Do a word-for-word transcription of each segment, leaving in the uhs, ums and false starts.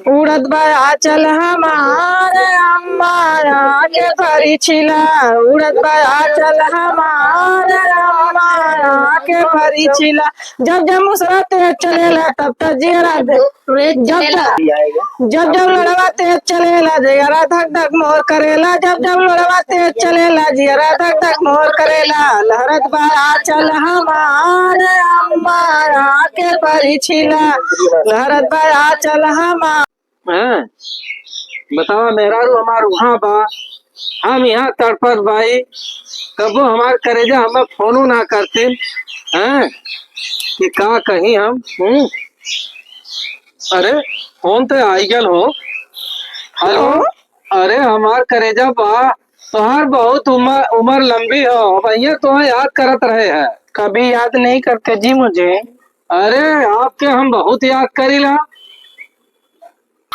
उड़त बा आँचल हमार अम्मा, आके परिछिला। उड़त बा आँचल हमार अम्मा, आके परिछिला। जब जब मुसरा तेज चलेला, तब तब जियरा दे-, जब जब, जब जब लड़वा तेज चलेला, जियरा धक धक मोर करेला। जब जब लड़वा तेज चलेला, जियरा धक धक मोर करेला। लहरत बा आँचल हमार अम्मा, आके परिछिला। लहरत बा आँचल हमार। हैं? बतावा, मेहरारू हमार उहाँ बा, हम इहाँ तड़पत बाई, कबो हमार करेजा हमें फोनो ना करतिन, हैं? कि का कही हम, हम्म? अरे, फोन ते आइ गल हो। हेलो? हेलो? अरे, हमार करेजा बा, तोहार बहुत उमर, उमर लंबी हो, अब इहाँ तोहार याद करत रहे हैं। कभी याद नहीं करते जी मुझे। अरे, आपके हम बहुत याद करीला।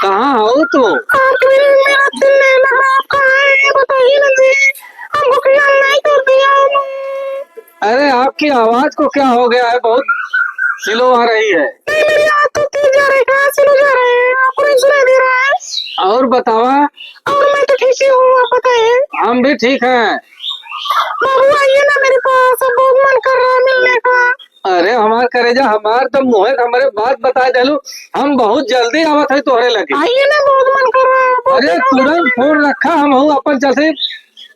कहाँ हो तू? आखिरी में मेरा दिल लेना है, आप कहाँ हैं? ये बताइए ना जी, हमको ख्याल नहीं कर दिया। अरे, आपकी आवाज को क्या हो गया है? बहुत slow आ रही है। नहीं, मेरी आवाज तो तेज जा रही है, कहाँ slow जा रही है? आपको नहीं सुनाई दे रहा है? और बतावा? और मैं तो ठीक ही हूँ, आप बताइए। हम भी ठीक हैं। बाबू, आइए ना मेरे पास, अब बहुत मन कर रहा है मिलने का। अरे हमार करेजा, हमार तो मुँहे के हमरे बात बताइ देलू, हम बहुत जल्दी आवत है तोहरे लगे। आइए ना, बहुत मन कर रहा है, बहुत अरे दिन हो गए। तुरंत फोन रखा, हम हूँ अपन चलते,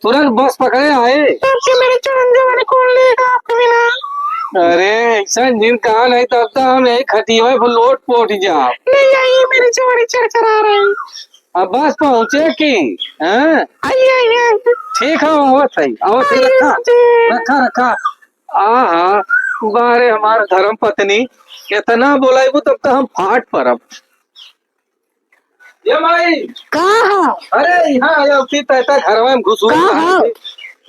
तुरंत बस पकड़े आए। तब से मेरे चढ़न जवानी कौन लेगा आपके बिना? अरे ऐसा जिन कहा नहीं, तब तो हम यही खटिया पे लोट पोट जाओ। नहीं, आइए, मेरी जवानी चरचरा रही। अब बस पहुँचे की, हैं? आइए, आइए, आइए। ठीक है, आवत है, आवत है, आइए, रखा, जी। रखा, रखा। आहा, बारे हमार धर्म पत्नी, इतना बोलाइबू तब तो हम फाट परब। ए माई! का ह? अरे, इहाँ आया उठी तैता घरवा में घुसू का ह?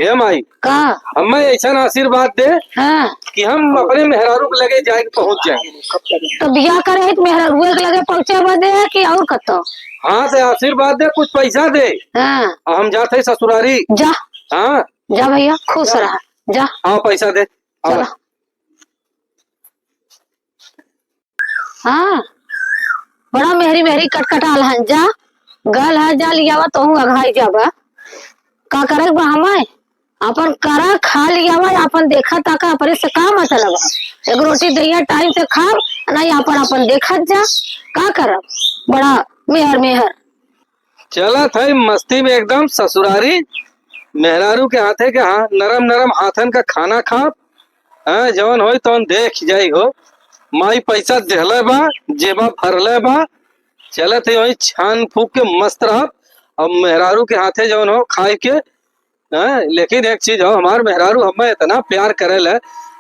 ए माई, का? हमें ऐसा आशीर्वाद दे हाँ। कि हम अपने मेहरारू के लगे जाए के पहुँच जाए। तो बियाह करे है तो मेहरारू के लगे पहुँचे बदे कि और कतो? हाँ, तो आशीर्वाद दे, कुछ पैसा दे। हाँ। और हम जाते हैं ससुरारी। जा। हाँ। जा भैया, खुश जा। रहा। जा। हाँ, पैसा दे। चला। हाँ, बड़ा मेहरी मेहरी कटकटाल हन जा, गल है जा लियावा तोहू अघाई जाबा। का करे बा हमाय? आपन करा खा लियावा, आपन देखा ताका, अपने से का मतलब है? एक रोटी दैया टाइम से खाओ, नहीं आपन आपन देखत जा, का करब? बड़ा मेहर मेहर। चलत है मस्ती में एकदम ससुरारी, मेहरारू के हाथे के हा-, नरम नरम हाथन का खाना खाब। हाँ, जवन होई तवन देख जाई हो। माई पैसा देहले बा, जेबा भरले बा, चलत है वही छान फूक के मस्त रहब। अब मेहरारू के हाथे जवन हो खाए के हाँ, लेकिन एक चीज हो, हमार मेहरारू हमें इतना प्यार करेले,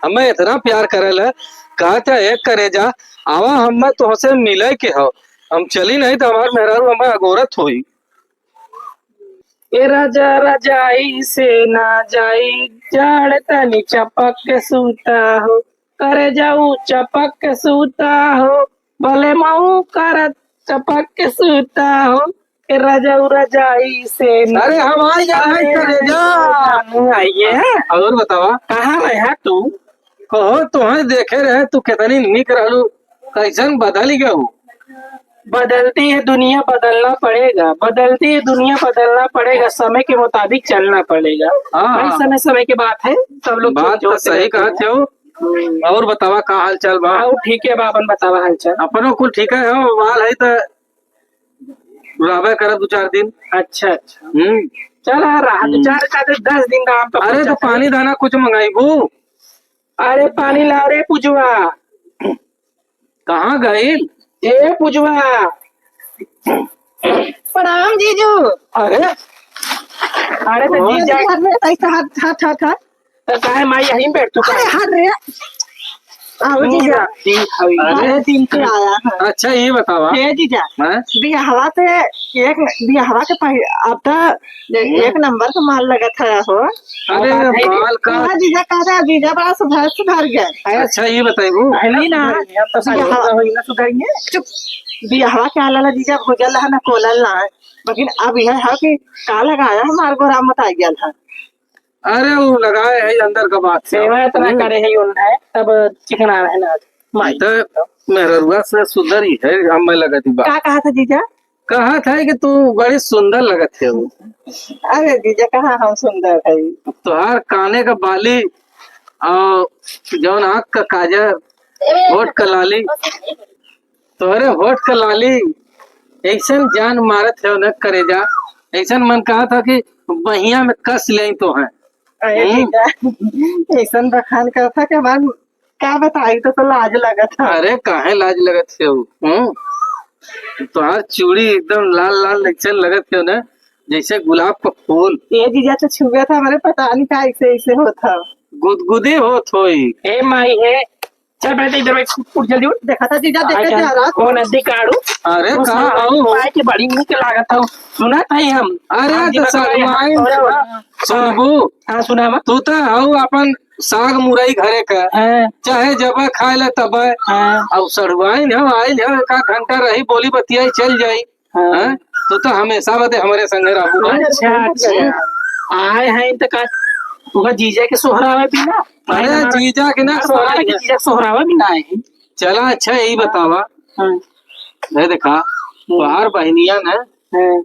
हमें इतना प्यार करेले, कहते, "एक करेजा, आवा, हमें तोहसे मिले के हो, हम चली नहीं तो हमार मेहरारू हमें अगोरत होई।" ए राजा, रजाई से ना जाई, जाड़ तनी चपक के सूता हो, करेजाऊ चपक के सूता हो, भले मऊ करत चपक के सूता हो, ए रजऊ रजाई से न-, अरे, हम आई जा, आई अरे, करे जा। जानू आइए। और बतावा? कहाँ रहा तू? कहो, तोहर देखे रहे, तू कितनी निक रहलू, कैसन बदल गऊ? बदलती है दुनिया, बदलना पड़ेगा, बदलती है दुनिया, बदलना पड़ेगा, समय के मुताबिक चलना पड़ेगा। हाँ, भाई, हाँ। समय, समय के बात है, सब लोग बात change तो होते सही रहते कहत हैं। हो। हम्म। और बतावा, का हाल चाल बा? और ठीक है बा, अपन बतावा हाल चाल। अपनो कुल ठीक है हो, बाल है तो रहबे करे दो चार दिन। अच्छा, अच्छा। हम्म। चल, हाँ, रहा, दो हम्म। चार, चार, दस दिन रहा, हम तो अरे, तो पहुंचा पानी दाना कुछ मंगाइबू? अरे, पानी लाओ रे, पुजवा। कहाँ गइल? ए, पुजवा। प्रणाम, जीजू। अरे। अरे, तो कौन? जीजा। अरे, अरे, अरे, हट, हट, हट, हट। तो काहे माई यहीं बैठ तू? अरे हट रे। आओ जीजा। अरे दिन के आया है। अच्छा, ये बतावा। ए जीजा, हाँ? बियाहवा से एक, बियाहवा के पहि-, अब तो ए-, हम्म। एक नंबर का माल लगत है हो। अरे बात है माल का। हाँ जीजा, कहा था जीजा बड़ा सुधर, सुधर गया। अच्छा, ये बताइबू। पहली ना, अब तो सुधर बियाहवा। गया हो, ये ना सुधरेंगे। चुप। बियाहवा के आला ला जीजा भूजल है ना कोलल ना है। लेकिन अब यह है कि का लगाया हमार गोरा मत आ गया है। अरे, वो लगाए है अंदर का बात से। सेवा इतना हम्म। करे है, उन है, तब चिकना है ना। माई। तो मेहररुआ से सुंदर ही है, हमें लगत बा। का कहा था जीजा? कहा था कि तू बड़ी सुंदर लगत है। अरे जीजा, कहाँ हम सुंदर है? तोहार काने का बाली और जौन आँख का काजर, होठ का लाली, तोहरे होठ का लाली ऐसन जान मारत है न करेजा, ऐसन मन कहा था कि बहिया में कस ले तो है। अरे हम्म। जीजा, ऐसन बखान करता कि हमार का बताई, तो, तो लाज लगत है। अरे काहे लाज लगत है वो? हम्म? तोहार चूड़ी एकदम लाल लाल ऐसन लगत है ना, जैसे गुलाब का फूल। ये जीजा तो छुआ था हमारे, पता नहीं का ऐसे ऐसे होता। गुदगुदी होत होई। ए माई है, चल बेटा इधर बैठ, उठ जल्दी उठ। देखा था जीजा, देखे आ, जा रहा। कौन है दिकाड़ू? अरे तू का सब आऊ हो? पाए के बड़ी नीक लागत हौ। सुना था हम। अरे आज तो दिमाग में सगवाइन अरे वाह। सुनबू? हाँ, सुना मत। तू तो हऊ अपन साग मुरई घरे का। हाँ। चाहे जब खाए ले तब। हाँ। अब सड़ुआइन हो, आइल हो, एक आध घंटा रही, बोली बतियाई, चल जाई। हाँ। हाँ? तू तो हमेशा बदे हमरे संगे रहबू भाई। अच्छा, अच्छा। आए हैं तो का, ओकर जीजा के सोहरावे भी ना? अरे, हमारा जीजा के ना हमारा सोहरावे। जीजा के सोहरावे भी ना है। चला, अच्छा, यही बतावा। हाँ। ये देखा, हम्म। तोहार बहनिया ना, हाँ।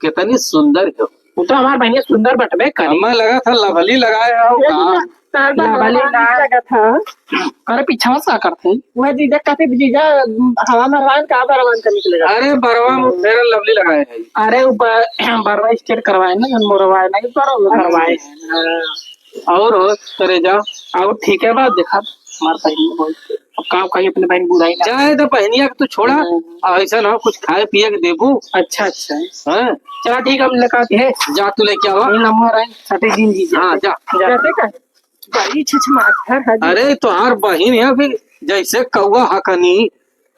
कितनी सुंदर हो। वो तो हमार बहनिया सुंदर बटबे करे। हमें लगा था लवली लगाए हो ये का? ना, तार बा लवली लगा ना। लगा था। अरे पीछा से का करते हैं? वह जीजा कहते, जीजा हवा में हवा में का बरवान का निकलेगा? अरे बरवा में Fair and Lovely लगाए है। अरे वो ब-, बरवा स्ट्रेट करवाए ना, जन मोरवा है ना, इस बार वो करवाए। अच्छा। और हो, करे जा। और ठीक है बात, देखा, हमार बहन बोल। अब का कही अपने बहन बुराई ना। चाहे तो बहनिया के तू छोड़ा, हम्म। और ऐसा ना हो कुछ खाए पिए के देबू। अच्छा, अच्छा। हाँ। चला ठीक है, हम लेकर आते हैं। जा तू लेके आवा। ये नंबर है, सटे दिन जी। हाँ, जा। जा। जाते का? बड़ी छछमार है जी। अरे, तोहार बहिन है, फिर जैसे कौआ हकनी,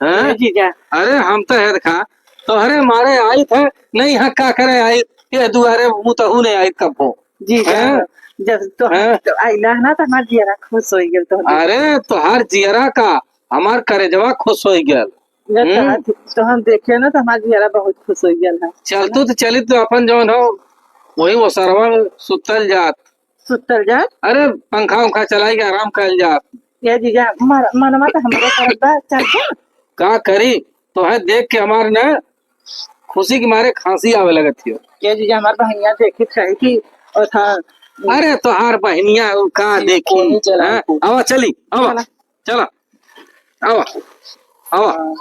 हैं? ए जीजा। अरे, हम तो है देखा, तोहरे मारे आई थे, नहीं यहाँ का करे आई, ये दुआरे मुतहू नहीं आई कबो। जीजा, हैं? जब तो हैं? तो आइला है ना, तो हमार जियरा खुश हो गया तो। अरे, तोहार जियरा का, हमार करेजवा खुश हो गया। जब हम्म। तोहार, तो हम देखे ना, तो हमार जियरा बहुत खुश हो गया है। चल तू तो चली, तो अपन जौन हो, वही वो सरवा में सुतल जात। सुतल जात? अरे, पंखा उंखा चलाई के आराम कइल जात। ये जीजा, मर-, मनवा तो हमरे तरफ बा, चल जा। का करी? तोहे देख के हमार न खुशी के मारे खांसी आवे लगत हियो। ये जीजा, हमार बहनिया देखी त कही कि ओ था। अरे, तोहार बहनिया उ का ये देखी? कोई जला हैं? को। आवा, चली, आवा, चला। चला, आवा, आवा। हाँ।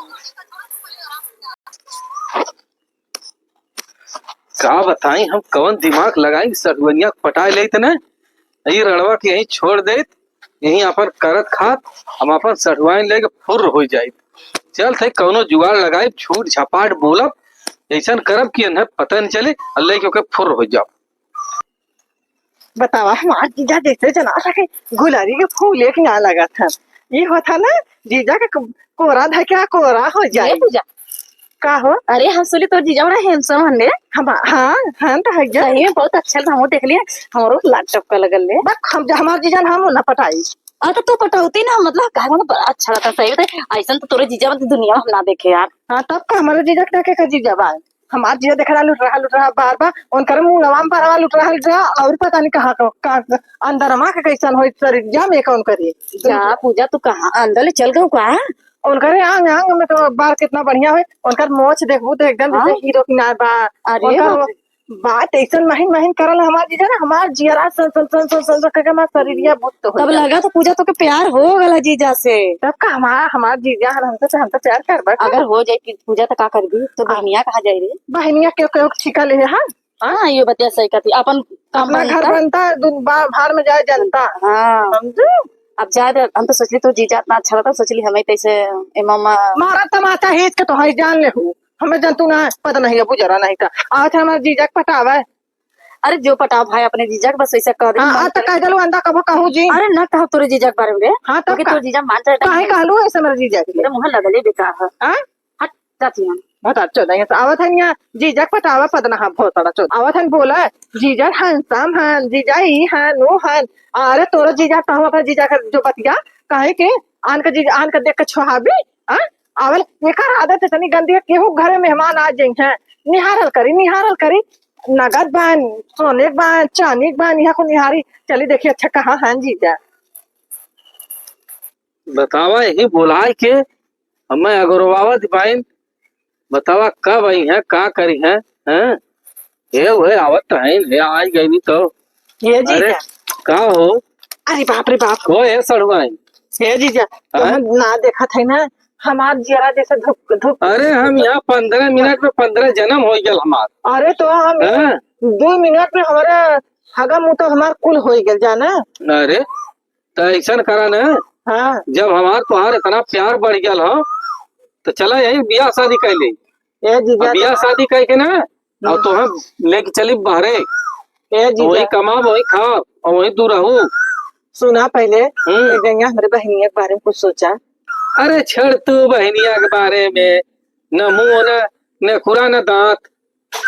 का बताई हम कवन दिमाग लगाई, सठुआइनिया के पटाए लेइत न, ई रड़वा के यहीं छोड़ देइत, यहीं अपन करत खात हम अपन सठुआइन लेके फुर्र होइ जाइत। चल थे कवनो जुगाड़ लगाई, झूठ झपाट बोलब, ऐसन करब कि इन्हें पता न चले, अल्लाह के ओके फुर्र होइ जाओ। बतावा, हमार जीजा जैसे जना सके गुलरी के फूल एक ना लगत है। ये होता ना, जीजा के को-, कोरा धके कोरा हो जाए। ये पूजा। का हो? अरे, हम सुनी तोर जीजा बड़ा handsome हन रे। हम, हाँ, हाँ, तो है जा। सही में बहुत अच्छा लगा, हम देख लिए, हमरो लाज टपका लगल रे। बक, हम, हमार जीजा हम ना पटाई। अरे, तो तू पटौती ना, मतलब, काहे मतलब, बड़ा अच्छा लगता, सही बता, ऐसन तो तोरे जीजा मतलब दुनिया में हम ना देखे यार। हाँ, तब का हमारे जीजा के देखे का जीजा बा? हमार जिया देख रहा, लुट रहा, लुट रहा, बार बार उनकर मुंह लवाम पर लुट रहा, लुट रहा, और पता नहीं कहाँ का, का अंदर मा के कैसन होई शरीर, जा में कौन करी। जा पूजा, तू कहाँ अंदर ले चल गऊ का? उनकर आंग आंग में तो बार कितना बढ़िया होई, उनकर मोछ देखबू तो एकदम हाँ? जैसे हीरो की नार बा। अरे उनकर बाप रे। बात ऐसन महीन महीन करल हमार जीजा ना, हमार जियरा सन सन सन सन सन सन करके हमार शरीरिया बुत हो तब गया। लगा तो पूजा तो के प्यार हो गला जीजा से। तब का हमार, हमार जीजा हन, हमसे, हमसे प्यार करबा का? अगर हो जाए कि पूजा तो का करबी? तो आ। बहनिया कहाँ जाए रे? बहनिया के, के ठिका ले है, हाँ? हाँ, ये बतिया सही कहती। अपन काम अपना घर बनता। बनता, दुन बा-, भाड़ में जाए जनता। हाँ। समझू? अब जाए दे, हम तो सोचली तो जीजा इतना अच्छा रहता, सोचली हमें तैसे ए मामा। मारा तमाचा हेज के तो है, जान ले हूँ। हमें जंतु ना, पता नहीं है, बुजरा नहीं था। आज हमारे जीजा के पटावा है। अरे जो पटाओ भाई अपने जीजा के, बस ऐसा कह दे, हाँ, मन हाँ, तो करे। कह देलू अंदा कबो कहूँ जी। अरे ना कहा तोरे जीजा के बारे में रे। हाँ, तब क्योंकि का? तोर जीजा मान जाए काहे ना। कहलू ऐसे मेरे जीजा के? एकदम वहाँ लगले बेकार है। हाँ? हट, जाती हूँ। बहुत अच्छा नहीं है। आवत है यहाँ जीजा के पटावा पदना, हाँ, बहुत बड़ा चोद। आवत है बोला, जीजा handsome हन, जीजा ई हन, वो हन। अरे तोरा जीजा कहूँ अपने जीजा के जो बतिया, काहे के आन के जीजा, आन के देख के छोहाबी, हाँ? आवल, एकर आदत इतनी गंदी है, केहू घरे मेहमान आ जाई हैं, निहारल करी, निहारल करी, नगद बान, सोने के बान, चांदी के बान, यहाँ को निहारी, चली देखी, अच्छा, कहाँ हैं जीजा? बतावा, यही बुलाए के हमें अगरवावत बाइन। बतावा, कब आई हैं, का करी हैं, हैं? हे, उहे आवत हैं, हे, आई गई तो। ये अरे, जीजा। का हो? अरे बाप रे बाप। को है सड़ुआइन? हे जीजा, हाँ? तुम ना देखत है ना, हमार जियरा जैसे धुक, धुक। अरे, हम यहाँ पन्द्रह मिनट में पन्द्रह जन्म हो गल हमार। अरे, तो हम हाँ? दो मिनट में हमारा हगा मुता हमार कुल हो गल, जाना? अरे, त ऐसन करा न, हाँ। जब हमार तोहार इतना प्यार बढ़ गया हो, तो चला यही बियाह शादी कर ले। ए जीजा, अब बियाह शादी कर के ना, और हम्म। तो हम लेके चली बहरे, ए जीजा। वही कमाब, वही खाब और वही दूर रहू। सुना पहले, हम्म। ए गंगा, हमरे बहनिया के बारे में कुछ सोचा। अरे, छोड़ तू बहनिया के बारे में, न मुंह न, न खुरा न दांत,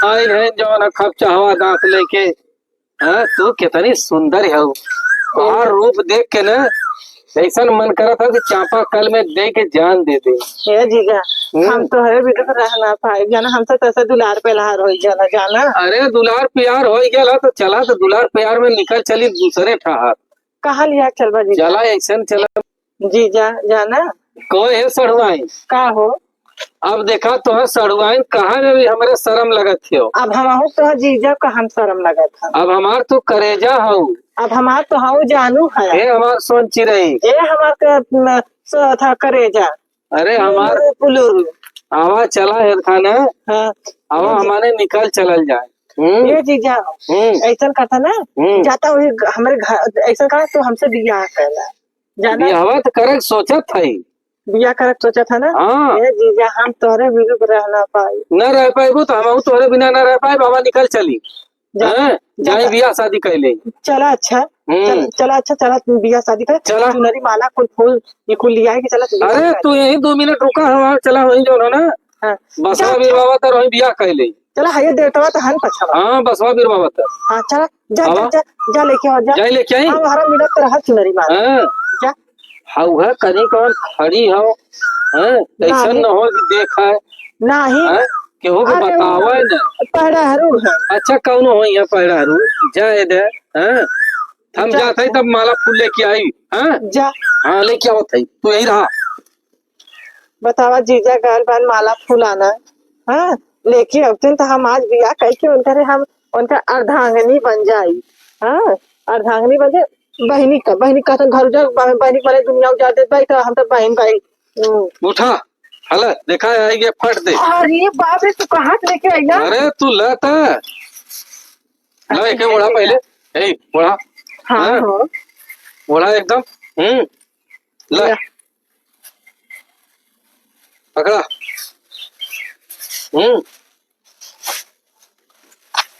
आए हैं जो न खप चाहवा दांत लेके। हाँ, तू कितनी सुंदर हो। तोहार रूप देख के ना, ऐसन मन करत हो कि चापाकल में दे के जान दे दे। हे जीजा, हम्म। हम तोहरे बिना रह ना पाए, जाना, हमसे तैसे दुलार प्यार होई जाला, जाना। अरे, दुलार प्यार होई गया तो चला, तो दुलार प्यार में निकल चली दूसरे ठहर। कहाँ लिया चलबा जीजा? चला, ऐसन चला। जीजा, जाना। को है सड़ुआइन? का हो? अब देखा तोहर सड़ुआइन कहाँ में भी हमरे शर्म लगत हो। अब हमहू तोहर जीजा का हम शर्म लगत है। अब हमार तू करेजा हऊ। अब हमार तो हऊ जानू है। ए हमार सोन चिरई। ए हमार के, म, सो था करेजा। अरे हमार पुलुरु, पुलुरु। आवा चला हेरखाना। हाँ। आवा हमारे निकल चलल जाए। हम्म। ए जीजा, हम्म। ऐसन करता ना, हम्म। जाता वही घ-, हमरे घर, ऐसन करा तो हमसे बियाह करला। जाना? बियाहवा त करे के सोचत हई। बियाह करे के सोचत है ना? हाँ। ए जीजा, हम तोहरे बिनु रह ना पाई। न रह पाइबू तो हमहू तोहरे बिना न रह पाई। बाबा निकल चली। जा, हैं? जा, जाई जा। बियाह शादी कर ले। चला अच्छा, हम्म। चल, चला अच्छा, चला बियाह शादी कर। चला। चुनरी माला कुल फूल, ये कुल लिया है कि चला बियाह अरे कर। तू यही दो मिनट रुका, हम चला वहीं जो है ना। हाँ। बसवा जा, बिरवावा तर वहीं बियाह कर ले। चला, हये डेटवा त हन पछवा। हाँ, बसवा बिरवावा तर। हाँ, चला, जा, जा, आवा। जा, जा लेके आ, जा। जाई लेके आई? हाँ, हरा मिलत तो रहा चुनरी मार। हाँ। जा। हऊ है, कहीं कौन खड़ी हो, हैं? ऐसन नहीं। न हो कि देख है। नहीं। हैं? केहू के अरे, बतावे वो न। पहराहरू है। अच्छा, कौनो हो यहाँ पहराहरू? जाए दे, हैं? हम जा, जात हई जा। तब माला फूल लेके आई, हैं? जा। हाँ, लेके आवत हई, तू यही रहा। बतावा जीजा गैल बान माला फुलाना, हाँ, लेके अवतिन त हम आज बियाह कइके उनकरे हम, उनका अर्धांगिनी बन जाई, हाँ, अर्धांगिनी बन जाई। बहिनी का, बहिनी का तो घर उजाड़, ब-, बहिनी का मारे दुनिया उजाड़ देत बाई, त हम त बहिन भाई, हम्म। उठा, हला, देखा है ये फट दे। अरे बाप रे, तू कहाँ से लेके आई ना? अरे तू ला त, ला अच्छा, एके ओढ़ा पहले, ए, ओढ़ा। हाँ, हाँ। हो। ओढ़ा एकदम, हम्म, ला। या। पकड़ा। हम्म।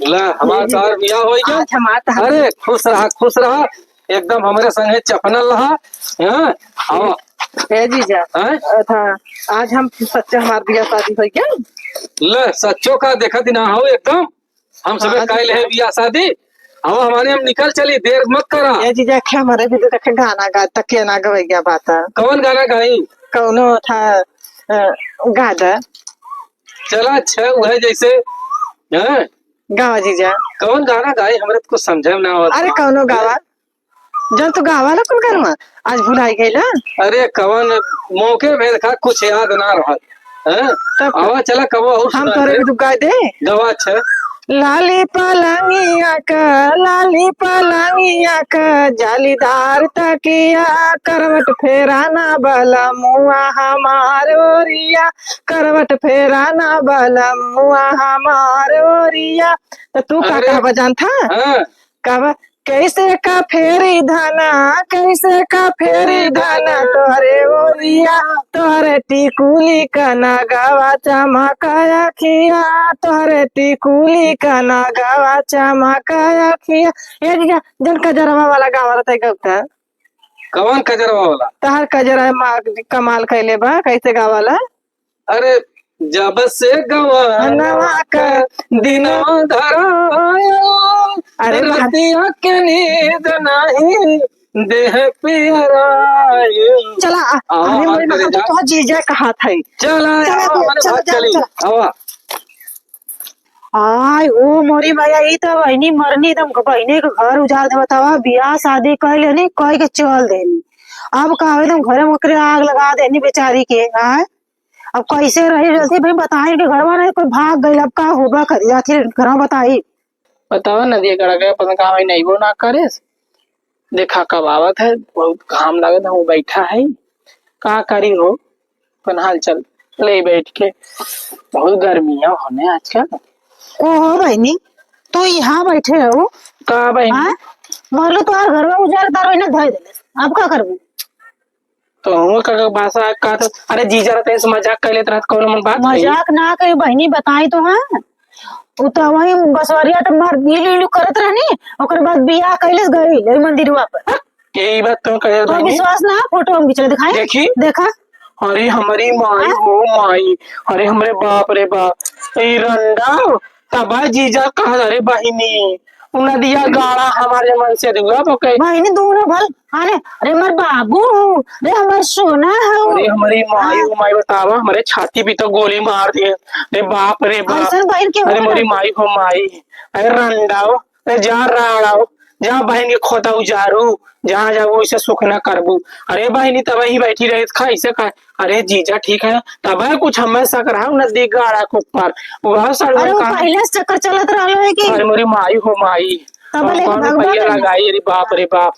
ला, हमार ये तोहार बियाह होई गया। आज हमार तोहार अरे, खुश रहा, खुश रहा। एकदम हमरे संगे चपनल रहा। हाँ? आवा। हे जीजा। हैं? अथा, आज हम सच्चा हमार बियाह शादी होई गया? ले, सच्चो का देखत ही ना हो एकदम। हम सबे हाँ, कइल है बियाह शादी। अब हमारे हम निकल चली, देर मत करा। ए जीजा, खे हमारे भी तो देखे गाना गा, त के ना गवैया बात है। कौन गाना गाई? कौनो था, अ, गा द। चला, अच्छा, वह जैसे, हैं? गावा जीजा। कौन गाना गाई, हमरे तो कुछ समझे में ना आवत। अरे, कौनो गावा। जब तू गावा ला कुल गरवा, आज भुलाई गइला। अरे कवन मौके भेद खा, कुछ याद ना रहत। हैं? तब आवा चला कबो और हम सुना तोरे दे। भी तू गाय दे। गवा अच्छा। लाली पलंगिया का, लाली पलंगिया का, जालीदार तकिया, करवट फेरा ना बलमुआ हमार ओरिया, करवट फेरा ना बलमुआ हमार ओरिया। तो तू का अरे। कहबा जानत ह? हाँ। कहबा, कैसे का फेरी धना, कैसे का फेरी धना, तोहरे ओरिया, तोहरे टिकुली का नगवा चमका अखिया, तोहरे टिकुली का नगवा चमका अखिया। ए जीजा, जन कजरवा वाला गावा रहता है, गवता। कवन कजरवा वाला? तहर कजरा मा-, कमाल कैले बा, कैसे गावाला? अरे, जब से गवनवा का दिनवा धराया, अरे, रतिया के नींद नाही देह पियराया। चला, आ, अरे, आ, मोरी करे माँ, जा। तो जीजा कहा था। चला, चला, आवा, चला, हमने चला, भाग चला, चली। चला। आवा। आय, ओ मोरी मैया, ई तो बहिनी मरनी, एकदम बहिनी के घर उजाड़ दे। बतावा, बियाह शादी कह लेनी, कह के चल देनी। अब का हो, एकदम घरे में ओकरे आग लगा देनी बेचारी के, आय? अब कैसे रही, जल्दी भाई बताई कि घरवा नहीं कोई भाग गइल, अब का होबा करी, आखिर घरवा बताई। बतावा नदिया गड़ा गए, अपन गाँव नहीं वो ना करे। देखा कब आवत है, बहुत घाम लागत है, वो बैठा है, का करी हो, अपन हाल चाल ले बैठ के। बहुत गर्मियाँ होने आजकल। ओहो बहिनी, तू यहाँ बैठे हो? का बहिनी? हाँ? मोहल्लो तोहार घरवा उजाड़ तारो इन्हें धोए देले, अब का करबू? तो हम का, का भाषा का तो, अरे जीजा रहते हैं, मजाक कर लेते रहते, कौन मन बात कही? मजाक ना कही बहिनी, बताई तो हाँ। उ तो वही बसवरिया तो मार इलू इलू करत रहनी, ओकर बाद बियाह कैलेस गई ले मंदिरवा पर। यही बात तो कहे तो बहिनी। विश्वास ना, फोटो हम खींच ले दिखाई। देखी। देखा। अरे हमारी माई हाँ? हो माई, अरे हमरे बाप रे बाप, ई रंडा, तब जीजा कहा, अरे बहिनी, उ नदिया गाड़ा हमारे मन से दुआ बके। बहिनी दोनों भल, अरे, अरे हमर बाबू हो, अरे हमर सोना हो। अरे हमारी माई हाँ। हो माई, बतावा, हमारे छाती पे तो गोली मार दिए। अरे बाप रे बाप। ऐसन बहिन के अरे हो मोरी ना? माई हो माई, अरे रंडाओ, अरे जा राड़ाओ, जा बहिन के खोता उजारू, जहाँ जाओ वैसे सुख ना करबू। अरे बहिनी तब ही बैठी रहे खा ऐसे का। अरे जीजा ठीक है, तब है कुछ हमें शक रहा नदी गाड़ा के ऊपर। वह सड़वा अरे वो कहाँ पहले से चक्कर चलत रहलो है कि अरे मोरी माई हो माई। तब हम ले कौन भगवान भैया है। लगाई, अरे बाप रे बाप,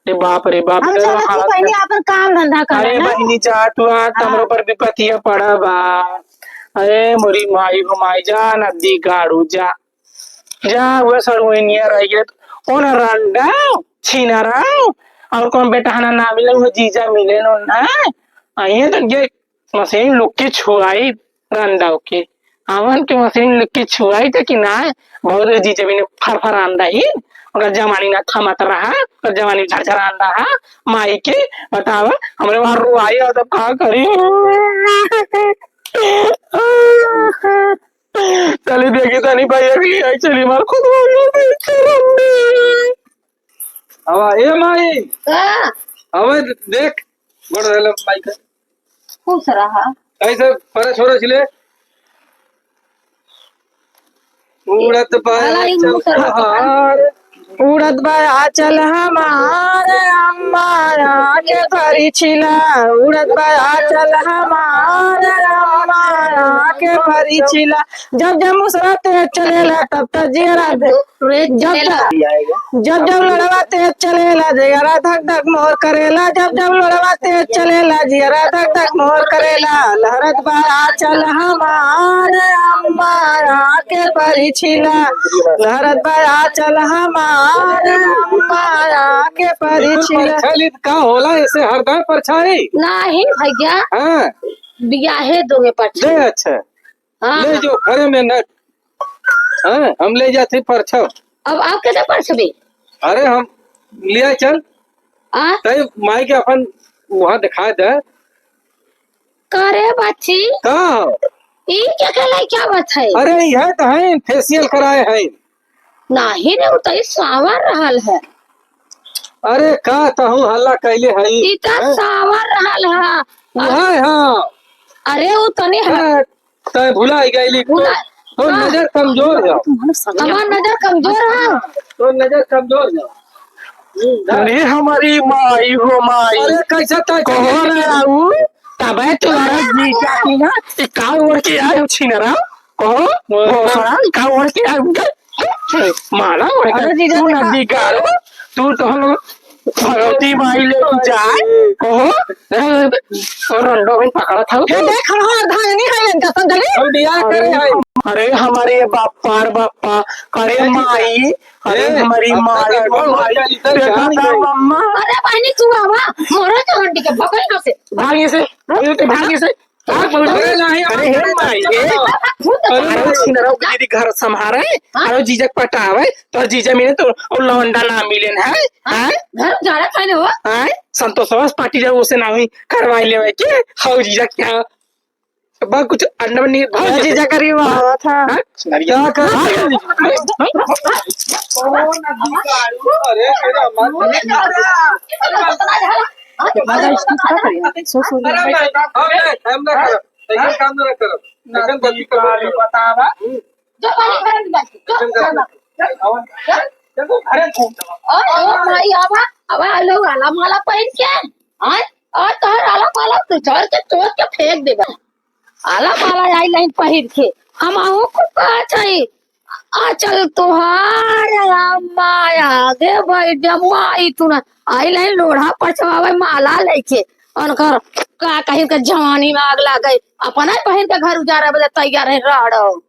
रे बाप रे बाप, हम इधर चलत ही हालत बहिनी है। आपन काम धंधा करे अरे ना। बहिनी जा तू आ, हाँ। तमरो पर विपतिया पड़ा बा। अरे मोरी माई हो माई, जा नदी गाड़ू जा, जा वो सड़वइनिया रह गए। कौन रंडा, छीनरा, और कौन बेटा हना ना मिले, वो जीजा मिले नो ना। आइए तो ये मशीन लुक्की छुआई रंडाओ के। आवन के मशीन लुक्की छुआई थे कि ना, बहुत जी जमीन फरफरान रही, ओकर जवानी ना थमत रहा, ओकर जवानी झरझरान रहा। माई के बतावा, हमरे वहाँ रुआई और तब का करी। चली देखी तनी भैया भी आई, चली मार खुद हो गया बेचारा। हवा, ए माई। का? हवा देख, गोड़ धइले माई के। खुश रहा। कैसे फरस फरस ले? उड़त भला ही बाया मुँह से चल हार। उड़त बाया चल हमार अम्मा आके परिछिला। उड़त बाया चल हमार अम्मा आके परिछिला। जब जब मुसरा तेज चलेला, तब तब जियरा दे। जब जब, जब जब लड़वा तेज चलेला, जियरा धक धक मोर करेला। जब जब लड़वा तेज चलेला, जियरा धक धक मोर करेला। लहरत बाया चल हमार अम्मा आके परिछिला। लहरत बाया चल हमार अम्मा आके परिछिला। परछाली का होला, ऐसे हरदम परछाई? नाही भैया। हाँ। बियाहे दोगे परछाई। दे अच्छा। हाँ। ले जो घरे में न, हाँ, हम ले जाते परछाव। अब आप कैसे परछबे? अरे हम लिया चल। आ? तई माई के अपन वहाँ दिखा दे। का रे बाछी? का? ई क्या कहलाई, क्या बात है? अरे यह तो है, फेशियल कराए हैं। नाही रे, उ तो ई सावर रहल है। अरे का तहु हल्ला कैले है? ई तो हैं? सावर रहल है। वह है, हाँ। अरे उ तनी है। हाँ। तै भुलाई गइली। भुला-, तो हाँ। नजर कमजोर है। हमार नजर कमजोर है। तो नजर कमजोर है। अरे हमारी माई हो माई। अरे कैसे तै कहो रे आऊ? तबे तुम्हारा जी जाती ना, ये का ओढ़ के आए हो छीनरा? कहो, भोसड़ा, ये का ओढ़ के आए हो? माला ओढ़ के अरे जीजा तू देखा। नदी गारो, तू तो हम भगवती माई ले तू जाए, कहो, ए, रंडो में पकड़ा था। ये देख, हम हमार धान नहीं है, इनका समझ गए? हम बियाह करे हैं। अरे, हमारे बापा रे बापा, अरे माई, अरे ए, हमारी माई, हमारी माई, देखा था मम्मा। अरे बहनी, तू आवा, मोरो तो हंडी के भगल ना से। भाग यहाँ से, भाग यहाँ से। अरे नहीं, अरे हे माई रे। अरे छिनरा के दीदी घर संभारे, अरे जीजक पटावे, तो जीजा मिले तो और लौंडा ना मिले है, हैं? घर उजाड़ा खाने हो? हैं? संतोषवा पार्टी जब उसे ना हुई करवाई लेवे के, हाउ जीजा क्या? अब कुछ अंडा नहीं, भाग अरे जीजा करी हुआ था। हैं? क्या कर? अरे मेरा मन। अरे, इसको क्या करें? सो, सो, अरे, हम ना, हम ना करब। ऐसे काम ना करब। ऐसे गलती करब। बतावा। हम्म। जो पानी भरन बस। जो ऐसे गलती। चल, चल, चल, अरे, ओ, ओ, भाई, आवा, आवा, लोग आला माला पहन के। आय, आज तोहर आला माला उतार के तोड़ के फेंक देबे। आला माला आई लाइन पहिर के, हम आहू को कहा चाही। आ चल तोहार अम्मा आगे बैठ जा, माई तू ना। आई लाइन लोढ़ा पचवावे माला लेके, उनकर का कहीं के जवानी में आग लागे, अपना ही बहन के घर उजारे बदे तैयार है राड़ो।